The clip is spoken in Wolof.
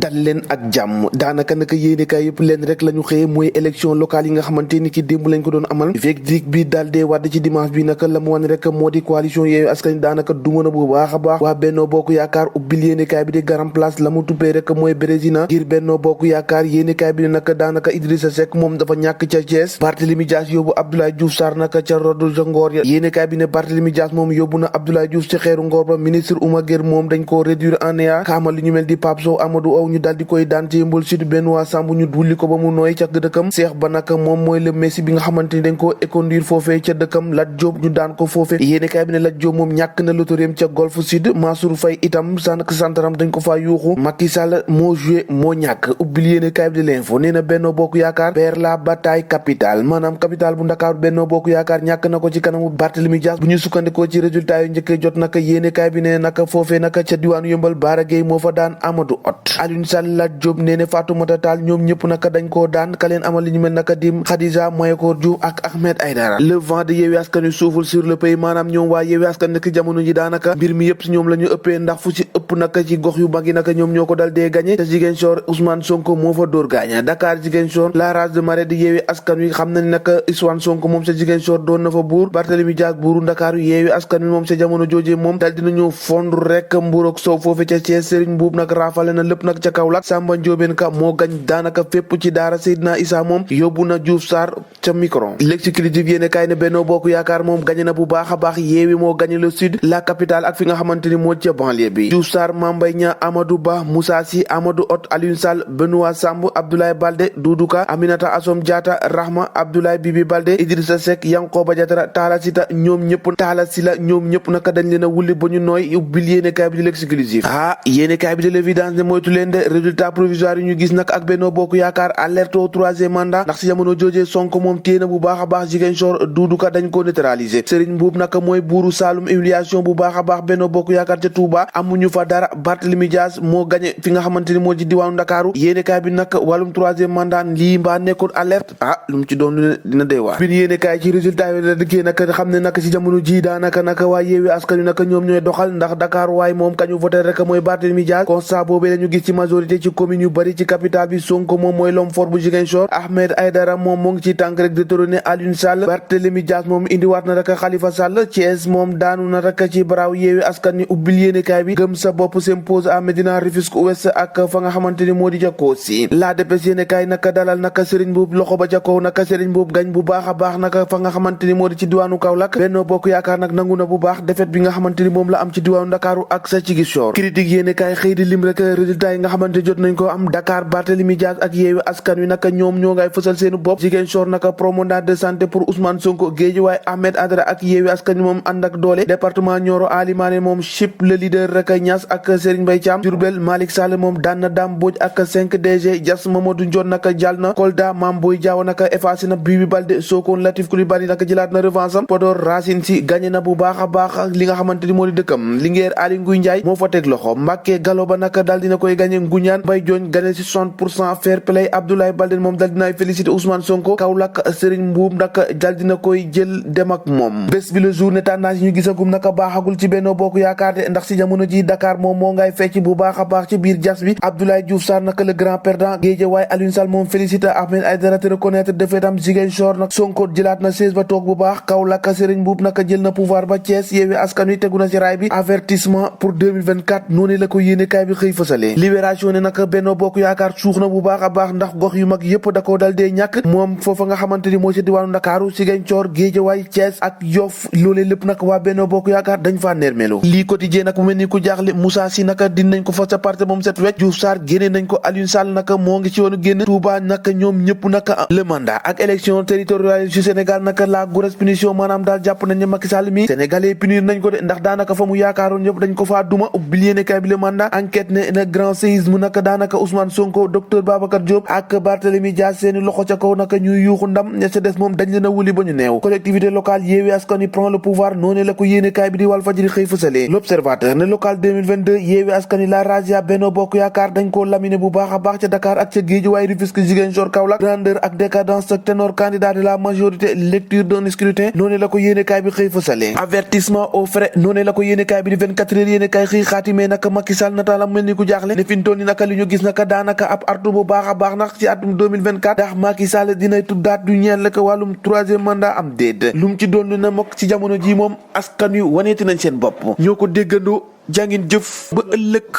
dal leen ak jàmm daanaka naka yéenekaay yëpp leen rek la ñu xëyee mooy élection locale yi nga xamante ni ki démb lañ ko doon amal verdict bi daal dee wàdd ci dimanche bi naka la mu wane rek moo di coalition Yewwi Askan Wi daanaka du mën a bu baax a baax waa Benno Bokk Yaakaar ubbil yéenekaay bi di Grand Place la mu tuppee rek mooy Bérésina ngir Benno Bokk Yaakaar yéenekaay bi ne naka daanaka Idrissa Seck moom dafa ñàkk ca Thiès Barthélémy Dias yóbbu Abdoulaye Diouf Sarr naka ca rodu ja Ngor ya yéenekaay bi ne Barthélémy Dias moom yóbbu na Abdoulaye Diouf ci xeeru Ngor ba ministre Oumar Gueye moom dañ ko réduire en néant xaamal li ñu mel di Pape Sow Amadou Aw ñu daal di koy daan ci Yeumbeul Sud Benoît Sambou ñu dulli ko ba mu nooy ca dëkkam Cheikh Ba nag moom mooy le Messi bi nga xamante ni dañ koo éconduire foofee ca dëkkam Lat Diop ñu daan ko foofee yéenekaay bi ne Lat Diop moom ñàkk na loterie ca Golf Sud Mansour Faye itam santaram dañ ko faa yuuxu Macky Sall moo joué moo ñàkk ubbil yéenekaay bi di l'info nee na Benno Bokk Yaakaar perd la bataille capitale maanaam capitale bu Ndakaaru Benno Bokk Yaakaar ñàkk na ko ci kanamu Barthélémy Dias bu ñu sukkandikoo ci résultat yu njëkkee jot naka yéenekaay bi ne naka foofee naka ca diwaanu Yeumbeul Bara Gueye moo fa daan Amadou Hott Alioune Sall Lat Diop nee ne Fatoumata Tall ñoom ñëpp naka dañ koo daan ka leen amal li ñu mel naka dim Khadija Mayakor Diouf ak Ahmed Aïdara le vent de Yewwi Askan Wi souffle sur le pays maanaam ñoom waa Yewwi Askan Wi jamono ji daanaka mbir mi yëpp si ñoom la ñu ëppee ndax fu ci ëpp naka ci gox yu mag yi naka ñoom ñoo ko dal dee gagné te Ziguinchor Ousmane Sonko moo fa dóor gaaña Dakar Ziguinchor la race de marée di Yewwi Askan Wi xam nañ naka Ousmane Sonko moom sa Ziguinchor doon na fa buur Barthélémy Dias buuru Ndakaaru Yewwi Askan Wi moom sa jamono joojee moom dal dinañu fond rek mburoog soow foofu ca Thiès Serigne Mbuub nag raafale na lépp nag ca Kaolack Samba Ndiobène Ka moo gañ daanaka fépp ci daara Seydina Issa moom yóbbu na Diouf Sarr ca micro l'exclusif yéene kaay ne Benno Bokk Yaakaar moom gañe na bu baax a baax Yewwi moo gañe le sud la capitale ak fi nga xamante ni moo ca banlieue bi Diouf Sarr Mame Mbaye Niang Amadou Ba Moussa Sy Amadou Hott Alioune Sall Benoît Sambou Abdoulaye Baldé Doudou Ka Aminata Assome Diatta Rahma Abdoulaye Bibi Baldé Idrissa Seck Yankhoba Diattara Talla Sylla ñoom ñëpp naka dañ leen a wulli ba ñu nooy ubbil yéene kaay bi di l'exclusif yéene kaay bi de l'évidence ne moytu leen de résultat provisoire yi ñu gis nag ak Benno Bokk Yaakaar alerte au troisième mandat ndax si jamono joojee Sonko moom téye na bu baax a baax Ziguinchor Doudou Ka dañ ko neutraliser Serigne Mbuub naka mooy buuru Saloum humiliation bu baax a baax Benno Bokk Yaakaar ca Touba amuñu fa dara Barthélémy Dias moo gañe fi nga xamante ni moo ci diwaanu Ndakaaru yéene kaay bi nag wàllum troisième mandat lii mbaa nekkul alerte lu mu ci doon dina dee waar bin yéene kaay ci résultat yi la dikkee nag xam ne nag si jamono ji daanaka naka waa Yewwi Askan Wi naka ñoom ñooy doxal ndax Dakar waaye moom kañu voté rek mooy Barthélémy Dias constat boobee la ñu gis ci majorité ci commune yu bari ci capitale bi Sonko moom mooy l'homme fort bu Ziguinchor Ahmed Aïdara moom moo ngi ci tànk rek détrôné Alioune Sall Barthélémy Dias moom indiwaat na rek Khalifa Sall Thiès moom daanu na rek ci baraaw Yewwi Askan Wi ubbil yéenekaay bi gëm sa bopp s'impose à Médina Rufisque Ouest ak fa nga xamante ni moo di ca Kossy la dépêche yéenekaay naka dalal naka Serigne Mboup loxo ba ca kaw naka Serigne Mboup gañ bu baax a baax naka fa nga xamante ni moo di ci diwaanu Kaolack Benno Bokk Yaakaar nag nangu na bu baax défaite bi nga xamante ni moom la am ci diwaanu Ndakaaru ak sa Ziguinchor critique yéenekaay xëy di lim rek résultat yi nga xamante jot nañ ko am Dakar Barthélémy Dias ak Yewwi Askan Wi naka ñoom ñoo ngay fësal seenu bopp Ziguinchor naka promenade de santé pour Ousmane Sonko Guédiawaye Ahmed Aïdara ak Yewwi Askan Wi moom ànd ak doole département Nioro Alimane moom chip le leader rek Niass ak Serigne Mbaye Thiam Diourbel Malick Sall moom daan na Dame Mbodj ak 5 DG Diass Mamadou Ndione naka jàll na Kolda Mame Boye Diao naka effacé na Bibi Baldé Sokone Latif Coulibaly naka jëlaat na revanche am Podor Racine Sy gagné na bu baax a baax li nga xamante ni moo di dëkkam Linguère Aly Ngouille Ndiaye moo fa teg loxo Mbacké Gallo Ba naka daal dina koy gagné Ngouniane Mbaye Dione gagné ci 60% fair play Abdoulaye Baldé moom daal dinaay félicité Ousmane Sonko Kaolack Serigne Mbuub naka daal dina koy jël dem ak moom bés bi le jour ne tendance yi ñu gisagum naka baaxagul ci Benno Bokk Yaakaar de ndax si jamono ji Dakar moom moo ngay fecc bu baax a baax ci biir jas bi Abdoulaye Diouf Sarr naka le grand perdant Guédiawaye Alioune Sall moom félicité Ahmed Aïdara te reconnaître défaite am Ziguinchor nag Sonko jëlaat na 16 ba toog bu baax Kaolack Serigne Mbuub naka jël na pouvoir ba Thiès Yewwi Askan Wi tegu na ci raay bi avertissement pour 2024 noonu la ko yéene kaay bi xëy fësale libération ne naka Benno Bokk Yaakaar suux na bu baax a baax ndax gox yu mag yëpp da koo dal dee ñàkk moom foofa nga xamante ni moo ci diwaanu Ndakaaru Ziguinchor Guédiawaye Thiès ak Yoff loolee lépp nag waa Benno Bokk Yaakaar dañ faa neermelo lii quotidien nag mu mel ni ku jaaxle Moussa Sy naka dinañ ko fa sa parti moom set wecc Diouf Sarr génne nañ ko Alioune Sall naka moo ngi ci woonu génn Touba naka ñoom ñëpp naka le mandat ak élection territoriale ci Sénégal naka la grosse punition maanaam daal jàpp nañ ne Macky Sall mi sénégalais punir nañ ko de ndax daanaka fa mu yaakaaroon yëpp dañ ko faa duma ubbil yéenekaay bi le mandat enquête ne grand séisme naka daanaka Ousmane Sonko docteur Babacar Diop ak Barthélémy Dias seeni loxo ca kaw naka ñuy yuuxu ndam ña ca des moom dañ leen a wuli ba ñu neew collectivité locale Yewwi Askan Wi prend le pouvoir noonu la ko yéenekaay bi di Walfadjri xëy fësale l'observateur ne local 2022 Yewwi Askan Wi la razzia Benno Bokk Yaakaar dañ koo laminé bu baax a baax ca Dakar ak ca Guédiawaye Rufisque Ziguinchor Kaolack grandeur ak décadence ak ténor candidat de la majorité lecture d'un scrutin noonu la ko yéenekaay bi xëy fësale avertissement aux frais noonu la ko yéenekaay bi di 24 heures yéenekaay xëy xaatimee naka Macky Sall nataalam mel ni ku jaaxle ne fi toll ni naka li ñu gis naka daanaka ab artu bu baax a baax nag ci atum 2024 ndax Macky Sall dinay tuddaat du ñeel la ko wàllum troisième mandat am déet lu mu ci doon na mokk ci jamono ji moom askan wi waneeti nañ seen bopp ñoo ko déggandoo jàngin jëf ba ëllëg.